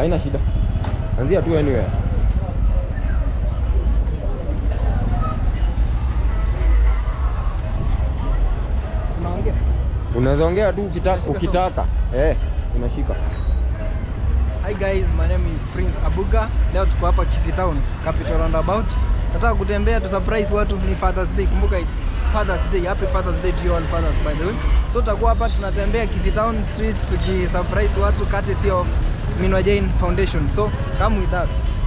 Haina shida. Anzia tu anywhere. Unaongea? Unaweza ongea tu ukitaka. Eh, unashika. Hi guys, my name is Prince Abuga. Leo tuko hapa Kisii Town, Capital Roundabout. Nataka kutembea tu surprise watu, ni Father's Day. Kumbuka it's Father's Day. Happy Father's Day to you all fathers, by the way. So tutakuwa hapa tunatembea Kisii Town streets tuki surprise watu courtesy of Minwa Jane Foundation. So come with us.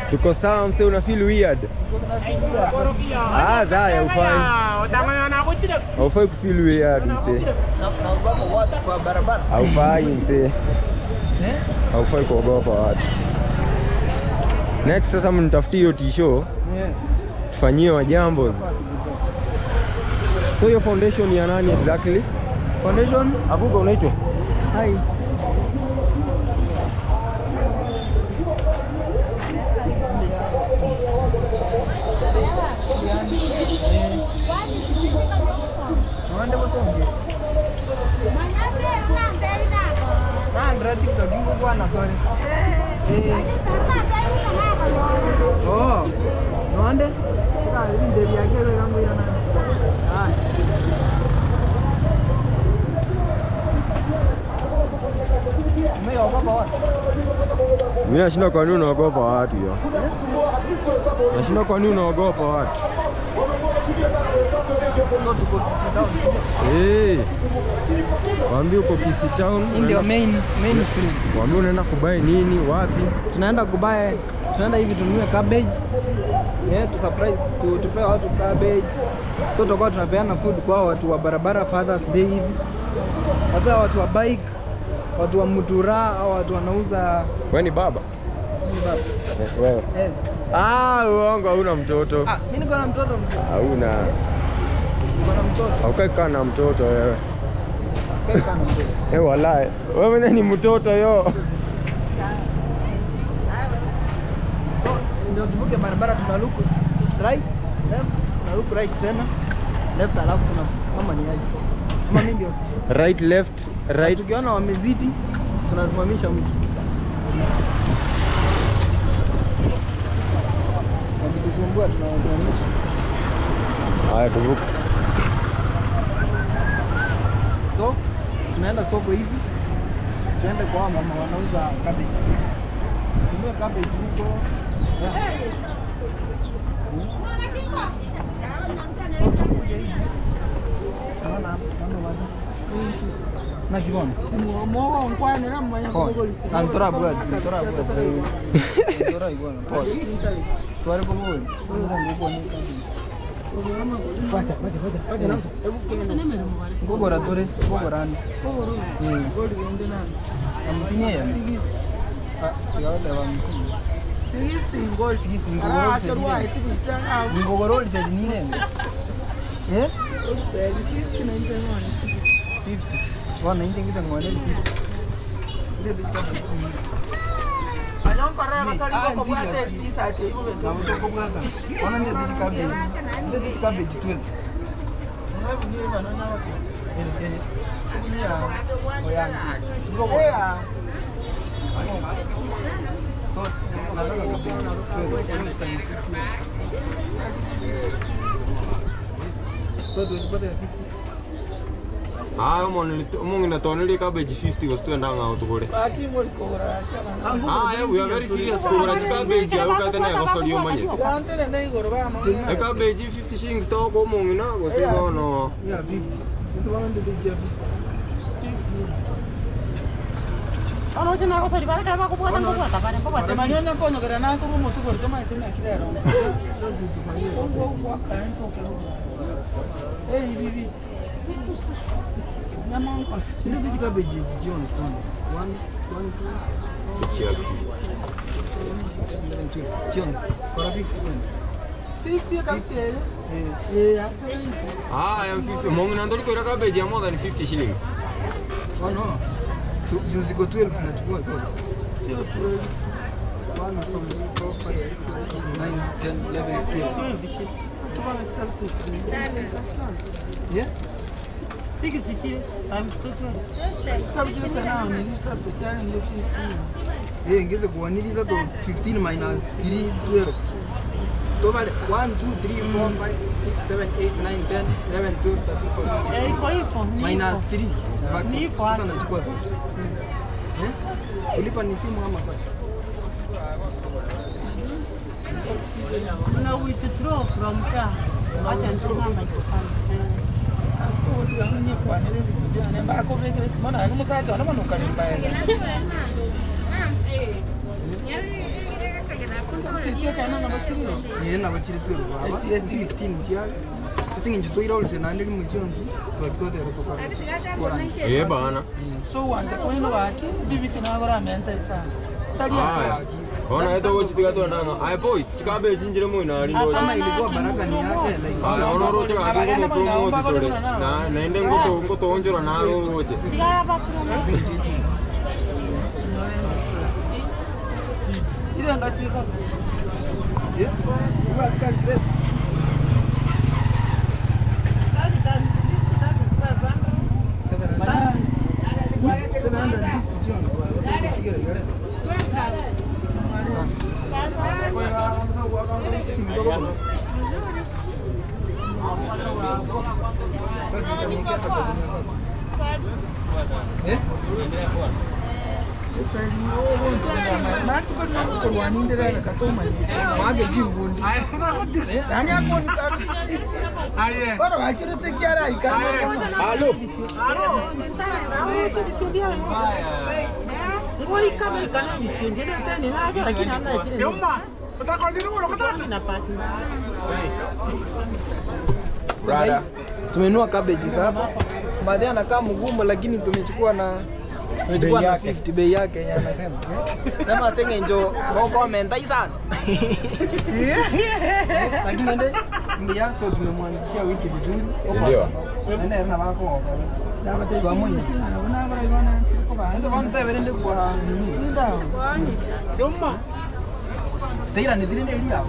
Tuko sawa mse, una feel weird. Ah, dhaya ufai. Haufai ku feel weird mse. Naogopa watu kwa barabara. Haufai mse. Haufai kuogopa watu. Next sasa mnitafutie hiyo t-shirt. Tufanyie wajambo. So your foundation ya nani exactly? Foundation? Abuga unaitwa? Hi. Oh, no ande? Mimi nashinda kwa nini unaogopa watu yo? Nashinda kwa nini unaogopa watu? So tuko Kisii Town. Eh. Waambie uko Kisii Town. Ndio main street. Waambie unaenda kubuy nini, wapi? Tunaenda kubuy, tunaenda hivi tununue cabbage. Yeah, to surprise, tupe watu cabbage. So tutakuwa tunapeana food kwa watu wa barabara Father's Day hivi. Hata watu wa bike, watu wa mutura au watu wanauza. Wewe ni baba? Ni baba. Wewe. Eh. Ah, uongo, huna mtoto. Ah, mimi niko na mtoto mzee. Hauna. Niko na mtoto. Haukai kaa na mtoto wewe. Sikai kaa na mtoto. Eh, walai. Wewe mwenyewe ni mtoto yo. So, ndio tuvuke barabara tuna look right, left, tuna look right tena. Left alafu tuna kama ni aje. Kama mimi ndio. Right, left, right. Tukiona wamezidi tunasimamisha mtu. Wakitusumbua tunawasimamisha. Haya tuvuke. So tunaenda soko hivi. Tuende kwa mama wanauza cabbage. Tununue cabbage huko. Na kibona. Mo nkwane na mmanya kogolitsi. Antora bwa, antora bwa. Antora ibona. Pole. Tware kogoli. Ngo ni cabbage. Wacha, wacha, wacha. Wacha na. Kogora tore, kogora ni. Kogoro. Goli ende na. 50 ya. 60. Ah, ya wale wa 50. 60 ngol 60 ngol. Ah, torwa 60. Ngogoro oli ni nini? Eh? 50 na nje. 50. Wana nje ngita ngone 50. Ndio ndio. Wana ndio ndio cabbage. Ndio ndio cabbage 12. So nataka cabbage 12 times 50. So tuzipate 50. Ah, mungi natoneli cabbage 50 gositwenda ngao tugure. Ah, we are very serious kugura cabbage ayo katene gosori omanye. E cabbage 50 shillings to ko mungi na gosigo no. Yeah, 50. This one the big 50. Ono china gosori bare kama kubwata ngobwata bare ngobwata manyona kono gara na ko mutu ko toma itena kirero. Sasa tufanyie. Ngo kwa kaento kero. Eh bibi. Ndio vitu cabbage Jones kwanza. 1 2 11 12 Jones. Kwa 50 kwenda. 50 kabisa. Eh, Ah, I am 50. Mungu na ndoli kwa cabbage ya more than 50 shillings. Oh no. So juzi go 12 nachukua zote. Sio 12. 1 2 3 4 5 6 7 8 9 10 11 12. Yeah? 6 times 2 12. Eh, ingeze kuwaniliza to 15 minus 3 12. Total 1 2 3 4 5 6 7 8 9 10 11 12 13 14. Eh, iko hivyo. Minus 3. Ni hivyo. Sasa nachukua zote. Eh? Ulipa ni simu ama kwa? Una withdraw from car. Acha nituma ikopana. Ni na bachiri 12 baba. 15 tiari. Singi njitoira ulise nande mu Jones twatwatera soka. Eh bana. So wanja kwino waki bibi tinagora menta isa. Aya. Ona eto wochi tigato ndanga. Ai boy, chikabe jinjire mu ina ali ndo. Kama ilikuwa baraka ni yake like. Ah, ono roche ka ngo promo tore. Na naende ngoto ngoto onjora na ro roche. Tigara pa promo. Ile ngachika. Yeah. Tumenunua cabbage hapa. Baadaye anakaa mgumu lakini tumechukua na 50 bei yake yenye anasema. Sema senge njo ngoko mentai sana. Lakini ndio ndio so tumemwanzishia wiki vizuri. Ndio. Nenda na wako. Tuamuni. Sasa vanu taverende kwa nini? Ndio. Teira ni dirinde lia.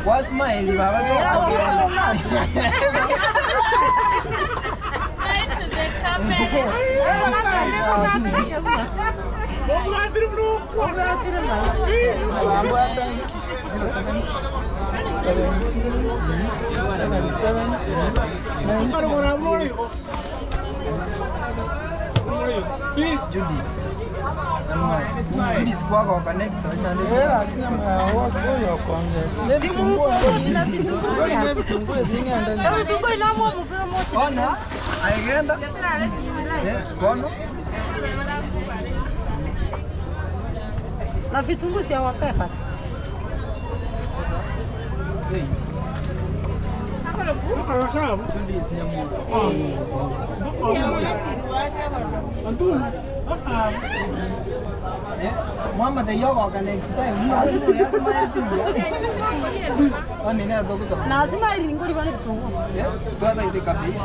Kwa smile baba to. Judis. Judis kwa kwa connect na aigenda bono na vitunguu si wa peppers. Mama the yoga next time. Na sima iringori bana vitunguu. Tuata ite cabbage.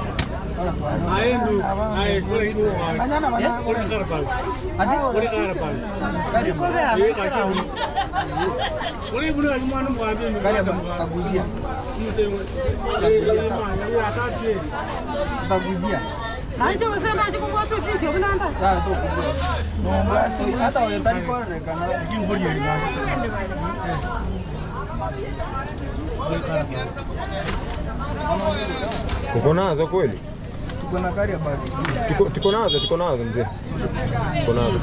Uko nazo kweli? Tuko na carrier bags. Tuko nazo mzee. Tuko nazo.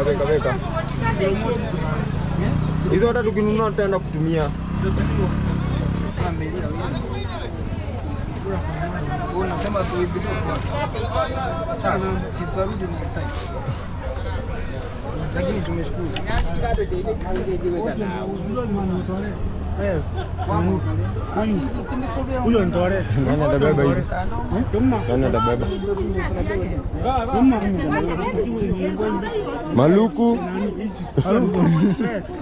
Weka weka. Hizo hata tukinunua tutaenda kutumia. Unasema tuibido kwa. Sawa, si tutarudi next time. Lakini tumeshukuru. Nani atabeba hivi? Nani atabeba? Maluku.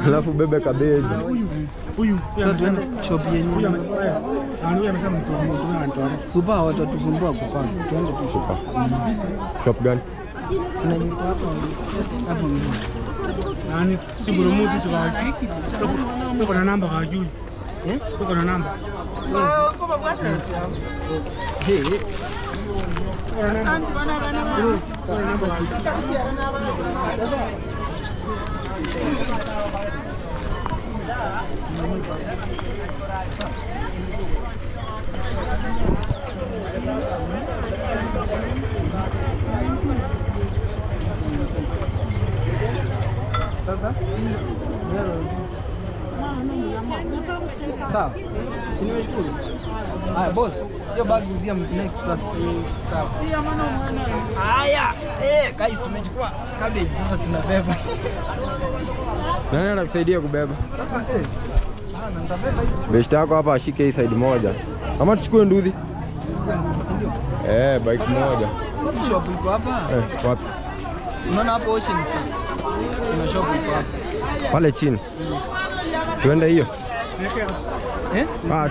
Alafu bebe kabeji. Sasa tuende shop yenyewe. Supa watatusumbua kupanga. Tuende tu Supa. Shop gani? Tunajiita hapo hapo. Nani? Iburu baki. Uko na namba kajui. Eh? Uko na namba. Hey. Sasa? Sawa. Si nimeshukuru. Haya boss, hiyo bag uzia mtu next sasa. Sawa. Haya, guys tumechukua cabbage sasa tunabeba. Nani anakusaidia kubeba? Sasa na nitabeba hivi. Beshta yako hapa ashike hii side moja. Kama tuchukue nduthi. Tuchukue nduthi, si ndio? Bike moja. Shop iko hapa. Wapi? Unaona hapo Ocean Star. Kuna shop iko hapa. Pale chini. Tuende hiyo.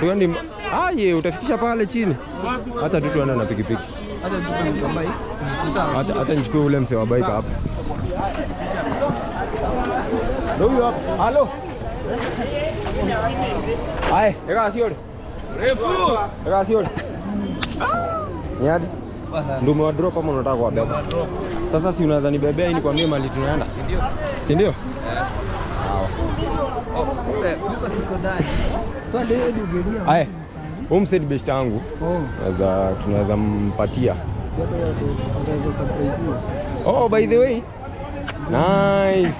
Tuende. Ye, utafikisha pale chini. Hata tu tuende na pikipiki. Hata tuchukue mtu ambaye. Sawa. Hata nichukue ule msee wa bike hapa. Ndio huyo hapa. Halo. Aye, eka siori. Refu. Eka siori. Ni aje? Ndio umewa drop ama unataka kuwabeba? Sasa si unaweza nibebea ili nikwambie mali tunaenda? Si ndio? Si ndio? Sawa. Kumbe tuko ndani. Twende hiyo dugelia. Aye. Huyu msee ni best yangu. Tunaweza mpatia. Si hata utaweza surprise. Oh, by the way. Nice.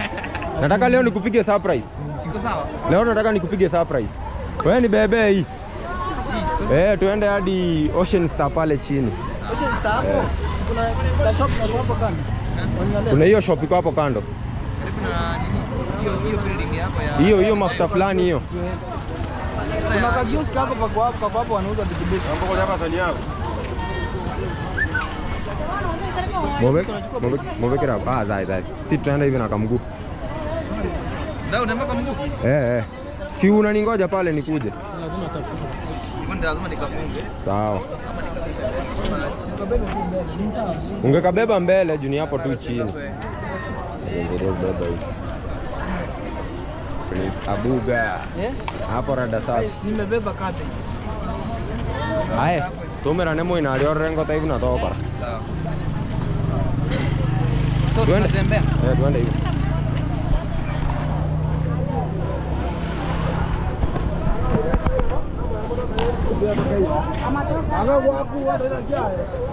Nataka leo nikupige surprise. Iko sawa? Leo nataka nikupige surprise. Wewe ni bebe hii. Tuende hadi Ocean Star pale chini. Ocean Star hapo? Kuna shop na hapo kando. Kuna hiyo shop iko hapo kando. Karibu na nini? Hiyo building hapo ya. Hiyo mafuta fulani hiyo. Kuna kiosk hapo kwa hapo hapo wanauza pikipiki. Hapo kwa hapa sani hapo. Move kira. Zai. Si tunaenda hivi na kamguu. Ndio utembea kwa mguu? Si unaningoja pale nikuje. Lazima tafuta. Lazima nikafunge. Sawa. Ungekabeba mbele juu ni hapo tu chini. Prince Abuga. Hapo rada safi. Nimebeba cabbage. Aye, tumera nemo inario rengo taivu na tokora. Sawa. So tunatembea. Tuende hivi.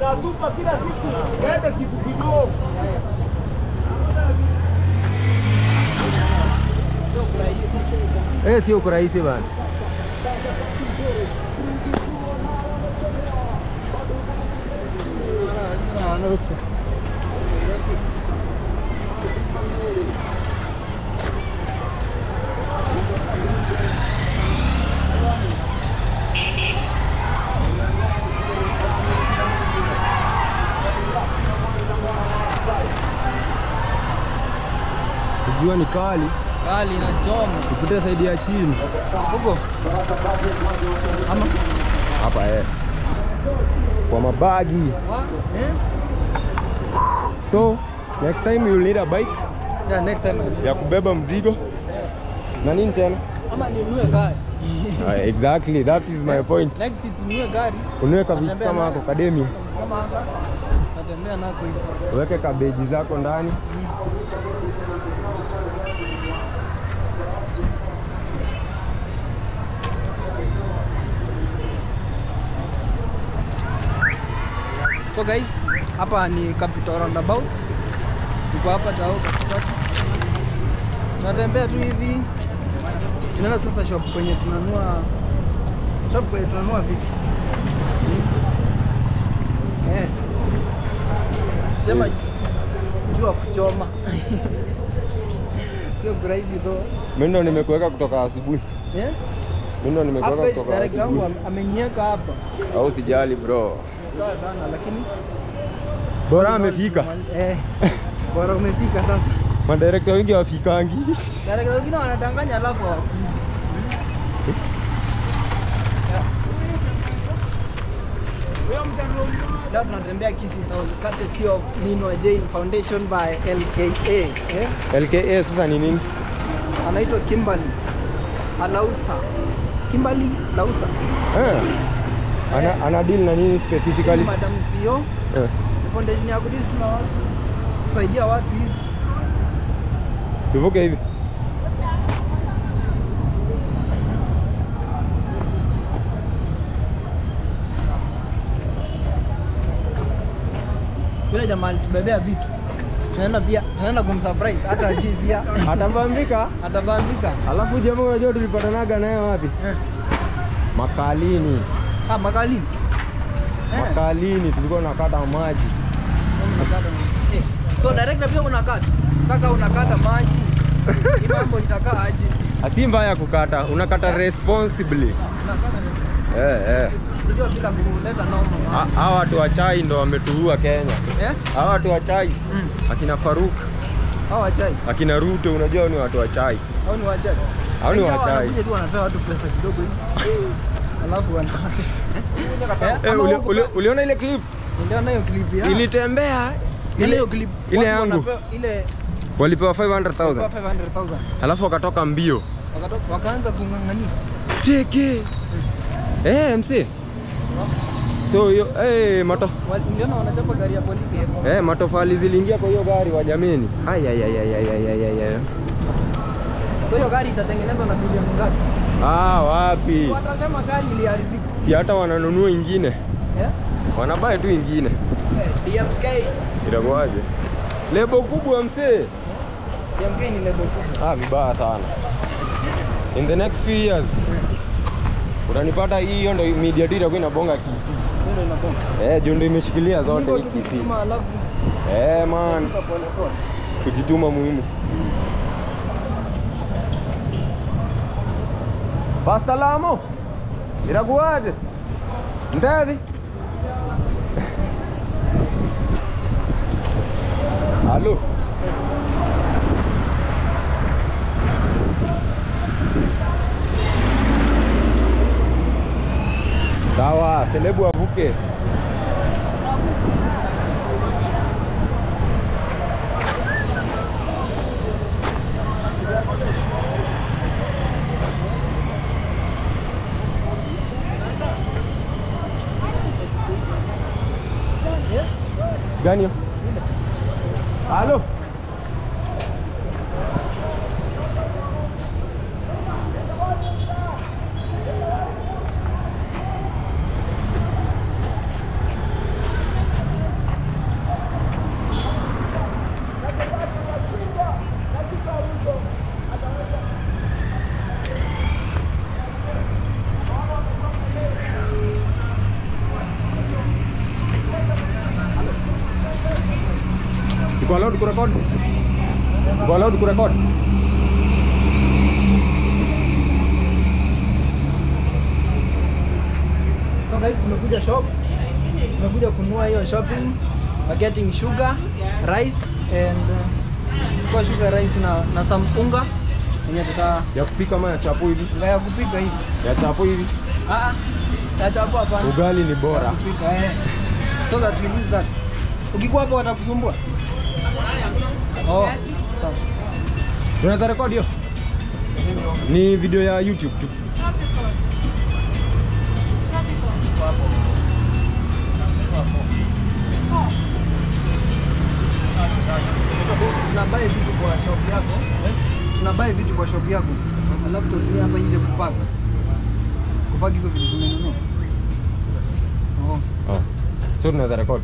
Natupa kila siku. Ende kitu kidogo. Sio kurahisi. Sio kurahisi bana. Jua ni kali. Kali na choma. Tupite side ya chini. Huko. Ama hapa Kwa mabagi. So, next time you'll need a bike. Yeah, next time. Ya kubeba mzigo. Na nini tena? Ama ninunue gari. Exactly, that is my point. Next tununue gari. Ununue kabisa kama hako kademi. Kama haka. Natembea nako hivi. Weke kabeji zako ndani. So guys, hapa ni Capital Roundabout. Tuko hapa tao katikati. Tunatembea tu hivi. Tunaenda sasa shop kwenye tunanunua vitu. Sema jua kuchoma. Sio crazy though. Mimi ndo nimekuweka kutoka asubuhi. Yeah? Mimi ndo nimekuweka kutoka asubuhi. Wangu ameniweka hapa. Au sijali bro. Sawa sana lakini bora amefika. Bora umefika sasa. Madirector wengi hawafikangi. Director wengine wanadanganya alafu hawakuji. Leo tunatembea Kisii Town, courtesy of Minwa Jane Foundation by LKA. LKA sasa ni nini? Anaitwa Kimberly Alausa. Kimberly Lausa. Ana deal na nini specifically? Madam CEO. Foundation ya kudeal tuna watu kusaidia watu hivi. Tuvuke hivi. Yule jamaa alitubebea vitu. Tunaenda pia, tunaenda kumsurprise hata ajui pia. Atabambika? Atabambika. Alafu jamaa unajua tulipatanaga naye wapi? Makalini. Ah, Makalini. Makalini tulikuwa tunakata maji. So director pia unakata. Saka unakata maji. Mambo itakaa aje? Si mbaya kukata, unakata responsibly. Unajua bila kuleta noma. Hawa watu wa chai ndo wametuua Kenya. Hawa watu wa chai. Akina Faruk. Hawa wa chai. Akina Ruto unajua ni watu wa chai. Hao ni wa chai. Hao ni wa chai. Wanakuja tu wanapewa watu pesa kidogo hivi. Alafu wana. Uliona ile clip? Niliona hiyo clip ya. Ilitembea. Ile clip ile yangu. Ile walipewa 500,000. 500,000. Alafu wakatoka mbio. Wakaanza kung'ang'ania. Cheke. MC. So hiyo mato. Niliona wanachapa gari ya polisi. Matofali ziliingia kwa hiyo gari wa jameni. Ai ai ai ai ai ai. So hiyo gari itatengenezwa na bilioni ngapi? Ah, wapi? Watasema gari iliharibika. Si hata wananunua ingine. Yeah? Wanabuy tu ingine. DMK. Itakuwaje? Lebo kubwa msee. DMK ni lebo kubwa. Ah, vibaya sana. In the next few years utanipata hiyo ndo media deal itakuwa inabonga Kisii. Ndio inabonga. Juu ndio imeshikilia zote hii Kisii. Man. Kujituma muhimu. Pasta Lamo. Irakuaje? Ndevi. Halo. Sawa, selebu avuke. Gani? Halo. Iko allowed kurekod? Iko allowed kurekod? So guys, tumekuja shop. Tumekuja kununua hiyo shopping. We're getting sugar, rice and kwa sugar, rice na some unga. Yenye tuta ya kupika ama ya chapo hivi? Ya kupika hivi. Ya chapo hivi? Ah, ya chapo hapana. Ugali ni bora. Ya kupika So that we use that. Ukikuwa hapo watakusumbua. Oh. Sawa. Tunaweza record hiyo? Ni video ya YouTube tu. Tunabuy vitu kwa shop yako. Tunabuy vitu kwa shop yako. Alafu tutumie hapa nje kupaka. Kupaka hizo vitu tumenunua. Oh. So tunaweza record.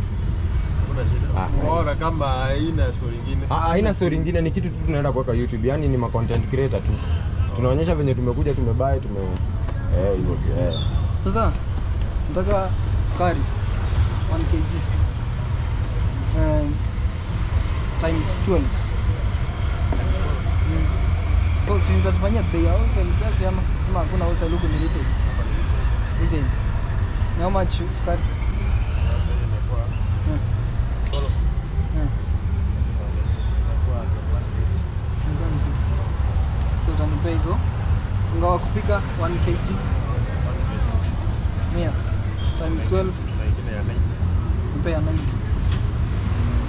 Bora kama haina story nyingine. Haina story nyingine, ni kitu tu tunaenda kuweka YouTube. Yaani ni ma content creator tu. Tunaonyesha venye tumekuja, tumebuy, tume hivyo. Sasa nataka sukari 1 kg. Times 12. So si mtatufanyia bei ya wholesale kiasi ama kama hakuna wholesale huku ni retail. Retail. Ni how much sukari? Sasa inakuwa 12. Inakuwa 160. 160. So utanipea hizo unga wa kupika 1 kg. 100 times 12. Na ingine ya 90. Nipe ya 90.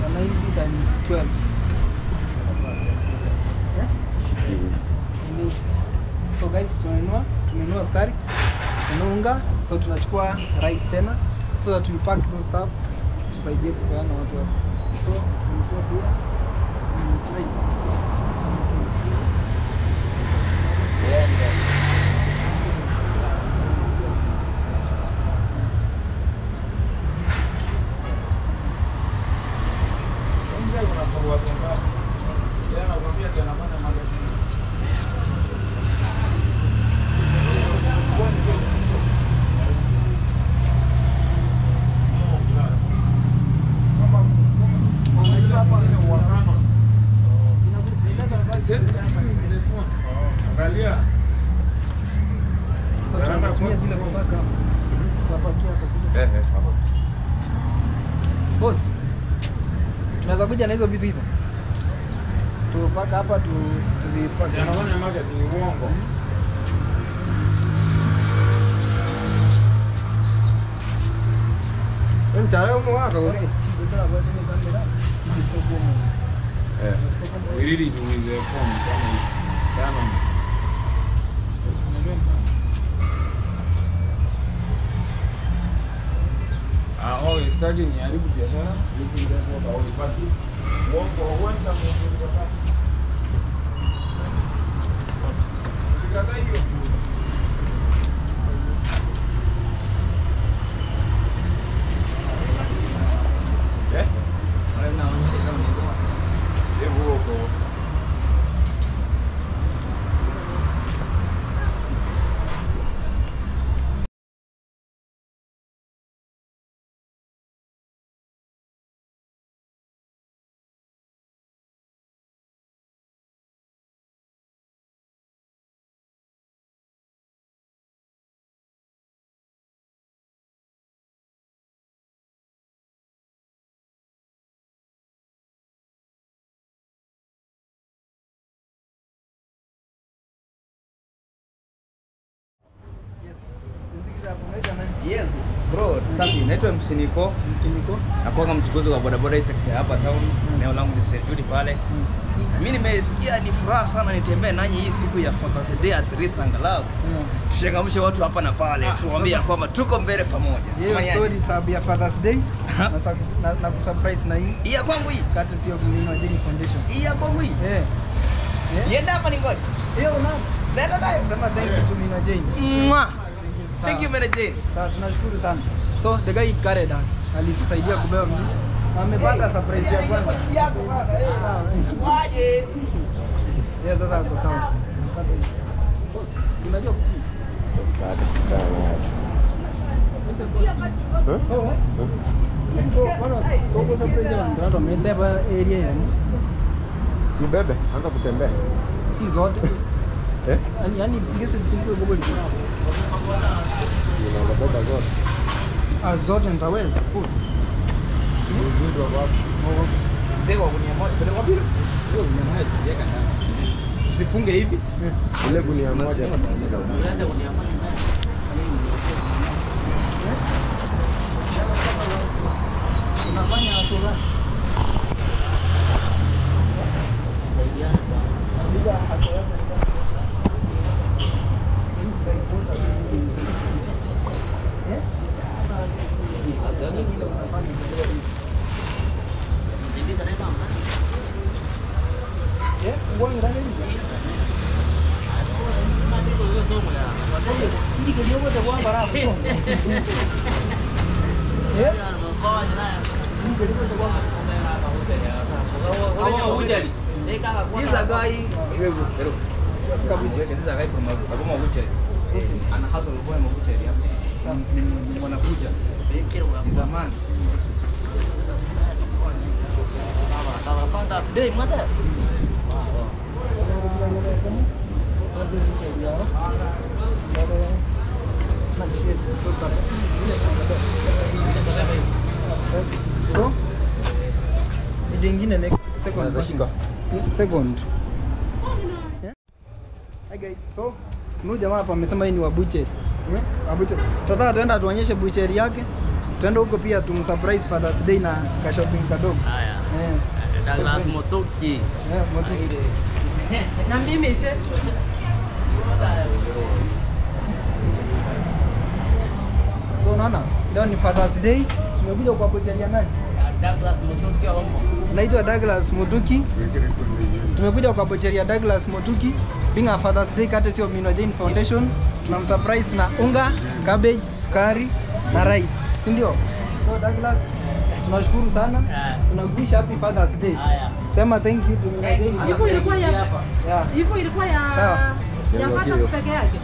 Ya 90 times 12. Yeah? So guys, tumenunua sukari, tumenunua unga, so tunachukua rice tena so that we pack those stuff tusaidie kupeana watu hapo. So tumechukua pia rice. Boss, tunaweza kuja na hizo vitu hivyo. Tupaka hapa tuzipake. Yanaona market ni uongo. We really do with the phone. Oh, it's starting haribu biashara. Yes, bro, safi. Naitwa MC Niko. MC Niko. Nakuwa mchukuzi wa bodaboda hii sekta hapa town. Eneo langu ni Sejudi pale. Mimi nimesikia ni furaha sana nitembee nanyi hii siku ya Father's Day at least angalau. Tuchangamshe watu hapa na pale. Tuwaambie kwamba tuko mbele pamoja. Hiyo story sababu ya Father's Day na kusurprise na hii. Hii ya kwangu hii. Kati sio Mlima Jane Foundation. Hii ya kwangu hii. Eh. Yenda hapa ni ngoja. Hiyo una. Nenda nayo. Sema thank you to Mlima Jane. Mwah. Thank you, Mary. Sawa, tunashukuru sana. So the guy carried us. Alitusaidia kubeba mzigo. Amepata surprise ya kwanza. Sawa. Waje. Yeye sasa ako sawa. Unajua kupika. So, kwa surprise ya ndio tumeteba area yani. Si bebe, anza kutembea. Si zote. Eh? Yaani ngese pingo gogo liko. Unabeba zote. Ah, zote nitaweza. Uzuri wa wapi? Mzee wa gunia moja. Peleka wapi? Hiyo gunia moja tuweka ndani. Usifunge hivi. Ile gunia moja. Unafanya asura. This is a guy. This is a guy from Agoma Wucheri. Ana hustle kwa Wucheri hapo. Ni mwanakuja. Ni zamani. So video ingine next second. Second. Yeah? Hi guys, so huyu jamaa hapa amesema yeye ni wa butcher. Wa butcher. Tutataka tuenda tuonyeshe butchery yake. Tuende huko pia tumsurprise Father's Day na ka shopping kadogo. Haya. Douglas Motoki. Motoki. Na mimi che. So unaona, leo ni Father's Day. Tumekuja kwa butchery ya nani? Douglas Motoki Homo. Naitwa Douglas Motuki. Tumekuja kwa butchery ya Douglas Motuki. Being a Father's Day courtesy of Mino Jane Foundation. Tunamsurprise na unga, cabbage, sukari na rice, si ndio? So Douglas, tunashukuru sana. Tunakuwish happy Father's Day. Sema thank you to Mino Jane. Hivyo ilikuwa ya hivyo ilikuwa ya ya Father's peke yake.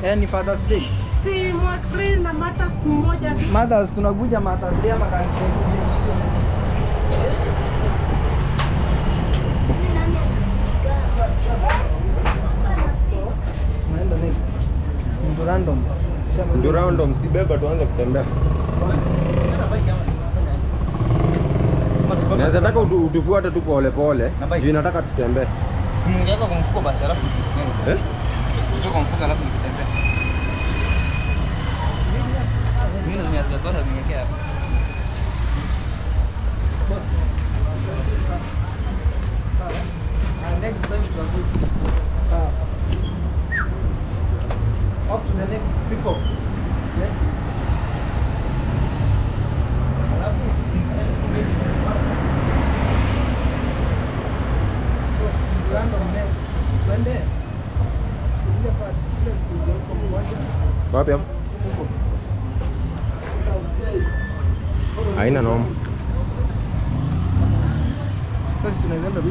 Eh, ni Father's Day. Si mwakri na Mothers mmoja. Mothers tunakuja Mothers Day ama Valentine's Day. Tunaenda next. Ndio random. Ndio random, si beba tuanze kutembea. Naweza nataka utufuate tu pole pole. Juu nataka tutembee. Si mungeweka kwa mfuko basi alafu tutembee. Eh? Kwa mfuko alafu tutembee. Zingine zinazotosha zimewekea hapa. Sawa. Next time tutakuja. Sawa. Off to the next people. Yeah. Wapi hapo? Haina noma. Sasa tunaweza tu.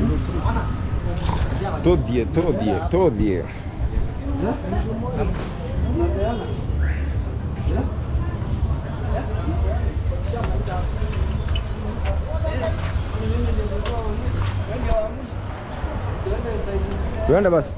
Todie, todie, todie. Tuende basi.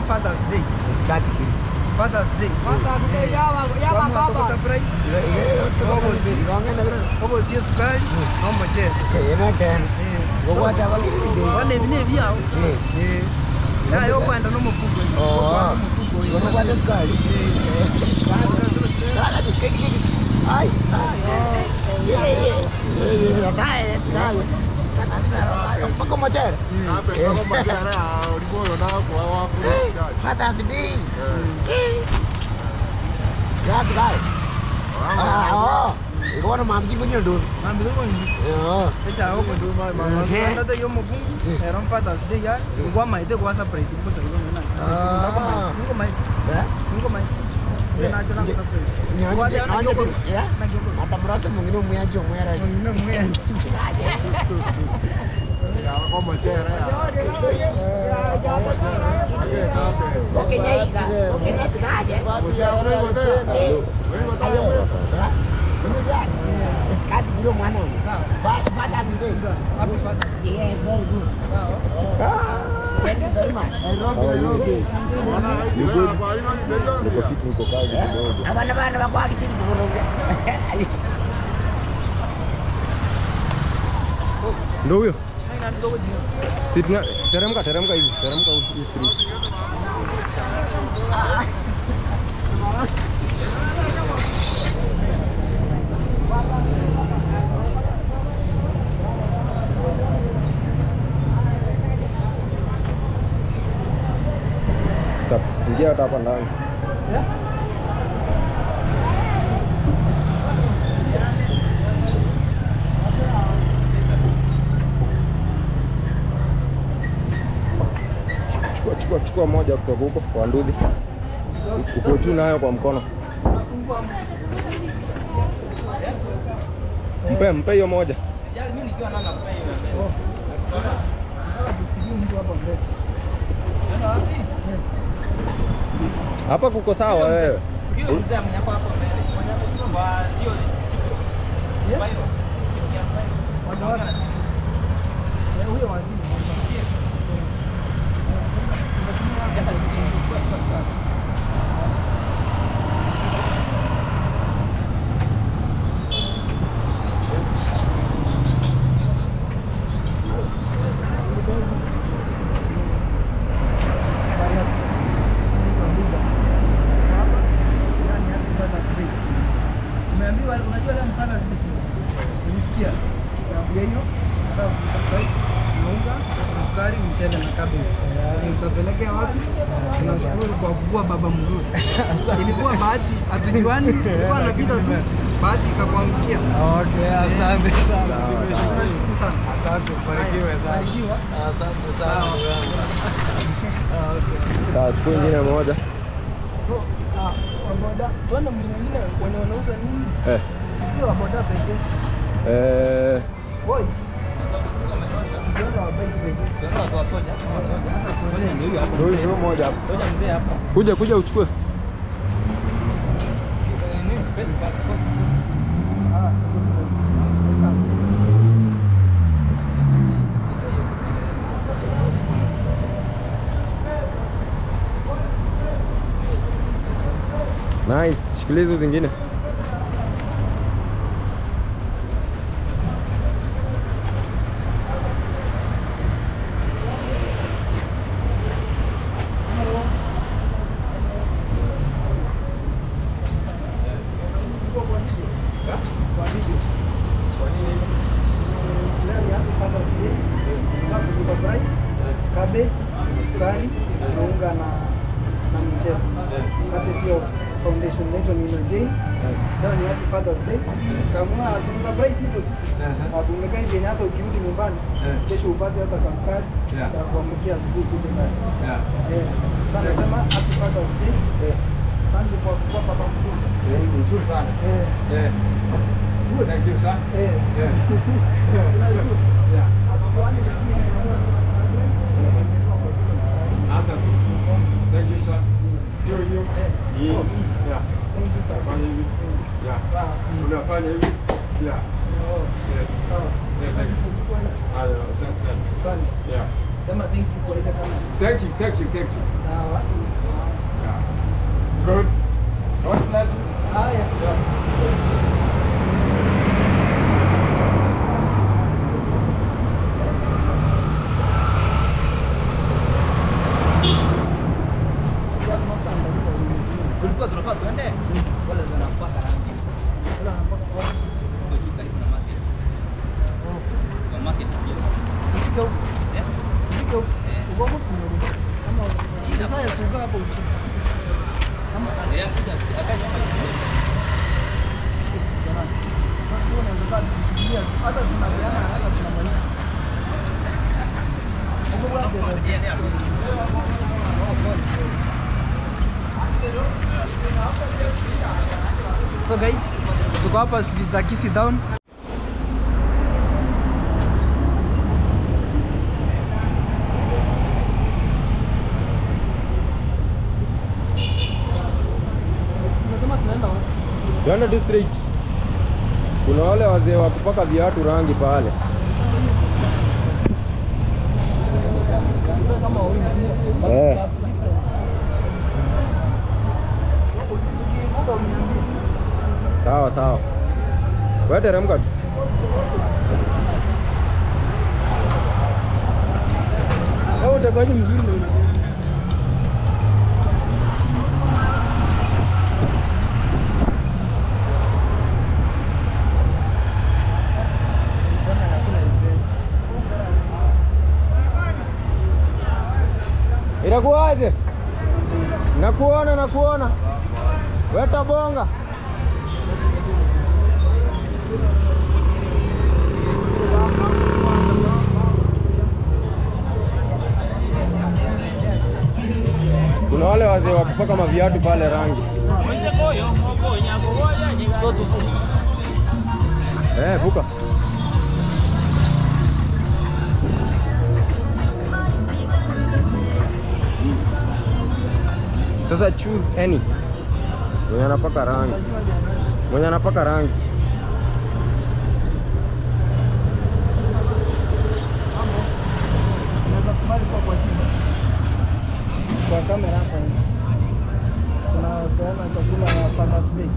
Father's Day. Father's Day. Surprise. Father's Day. Ndio huyo. Si teremka teremka hivi, teremka hii street. Sasa ingia hata hapa ndani. Chukua moja kutoka huko kwa nduthi. Uko juu nayo kwa mkono. Mpe hiyo moja. Hapa kuko sawa wewe. Tunashukuru kwa kuwa baba mzuri. Ilikuwa bahati hatujuani, ilikuwa anapita tu, bahati ikakuangukia. Okay, asante sana. Tunashukuru sana. Asante, barikiwe sana. Barikiwa. Asante sana. Okay. Sawa, chukua nyingine moja. Waboda, tuone mtu mwingine wenye wanauza nini? Sio waboda pekee. Boy. Kuja kuja uchukue. Nice, shikilia hizo zingine. Cabbage, sukari, na unga na mchele. Courtesy of foundation yetu ni J. Leo ni Happy Father's Day. Tukaamua tukusurprise hivyo tu. Sababu umekaa hivi hata ukirudi nyumbani kesho upate hata kasukari ya kuamkia asubuhi kuja kazi. Sasa nasema Happy Father's Day. Asante kwa kuwa baba mzuri. Mzuri sana. Thank you sir. Yeah. Awesome. Thank you, sir. Sio hiyo. Yeah. Thank you, sir. Fanya hivi. Yeah. Unafanya hivi. Yeah. Yes. Yeah, thank you. Haya, asante sana. Asante. Yeah. Sema thank you kwa ile kama. Thank you, thank you, thank you. Sawa. Yeah. Good. God bless you. Haya. Yeah. Kulikuwa tunafaa tuende wale wanapaka rangi. Wale wanapaka wapi? Huko juu karibu na market. Kwa market pia. Fika huko. Eh? Fika huko. Uko huko tunarudi. Kama sasa ya suka hapo chini. Kama ya kuja akaja hapa. Sasa unaweza kushikilia hata tunapeana haraka tunamaliza. Uko wapi? So guys, tuko hapa street za Kisii Town. Unasema tunaenda wapi? Tunaenda district. Kuna wale wazee wa kupaka viatu rangi pale. Kama huyu mzee. Sawa sawa. Wewe teremka tu. Wewe utakuwa mzuri na Itakuwaje? Nakuona, nakuona. Weta bonga. Kuna wale wazee wa kupaka maviatu pale rangi. Vuka. Sasa choose any. Mwenye anapaka rangi. Mwenye anapaka rangi. Kwa kamera hapa hivi. Tunapeana chakula ya Father's Day.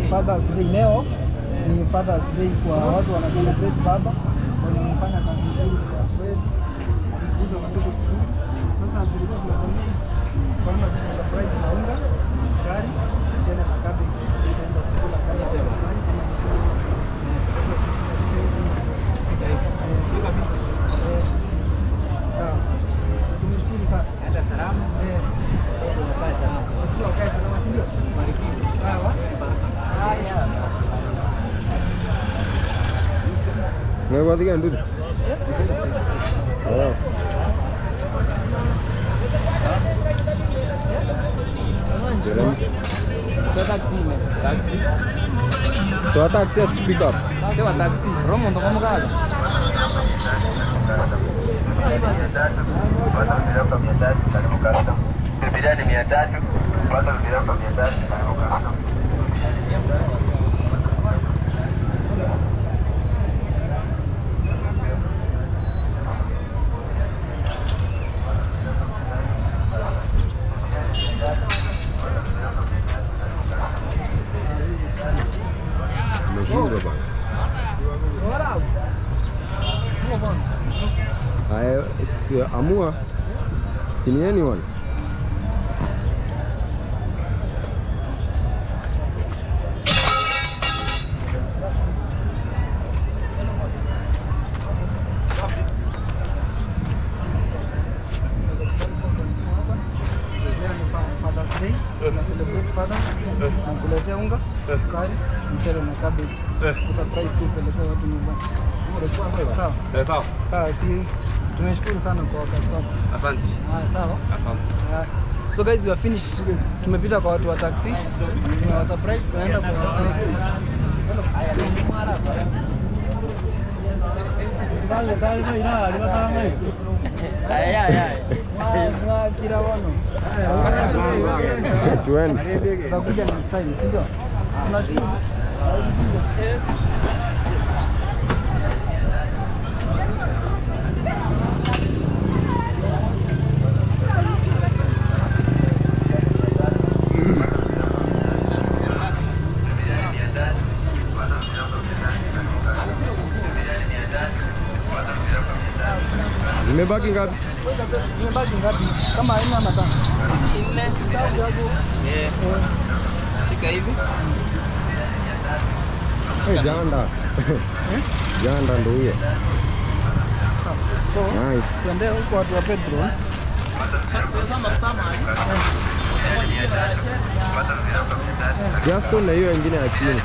Father's Day leo ni Father's Day kwa watu wana celebrate baba, wanafanya kazi nzuri kwa trade, kukuza watoto vizuri. Sasa tulikuwa tunatembea kama tuna surprise na unga, sukari, mchele na cabbage. Tutaenda kukula kama sasa sawa. Tumeshukuru sana. Hata salama. Unakaa salama. Ukae salama, si ndio? Sawa. Haya. Ndio ndugu. So taxi man. Taxi. So taxi has to pick up. So taxi. Romo ndo kama kaza. Umeshindwa bana. Haya, si amua. Si ni anyone. Father's Day, tuna celebrate Father's na kuletea unga, sukari, mchele na cabbage. Kusurprise tu pelekea watu nyumbani. Sawa. Sawa. Sawa, si tumeshukuru sana kwa wakati wako. Asante. Sawa. Asante. So guys, we are finished. Tumepita kwa watu wa taxi. Tumewa surprise, tunaenda kwa watu. Tuende. Tutakuja next time, si ndio? Tunashukuru. Zimebaki ngapi? Zimebaki ngapi? Kama 4 ama 5? 4. Shika hivi. Hey, janda. Janda ndio huyo. So, nice. Tuende huko watu wa petrol. Just na hiyo nyingine ya chini.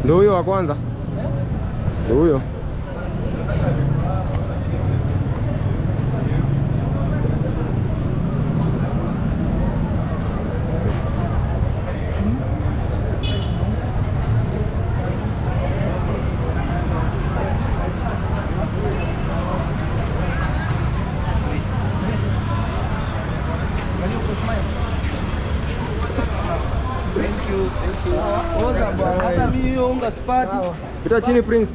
Ndio huyo wa kwanza. Ndio huyo. Thank you. Thank you. Oza bwana. Hata mimi hiyo unga sipati. Pita chini Prince.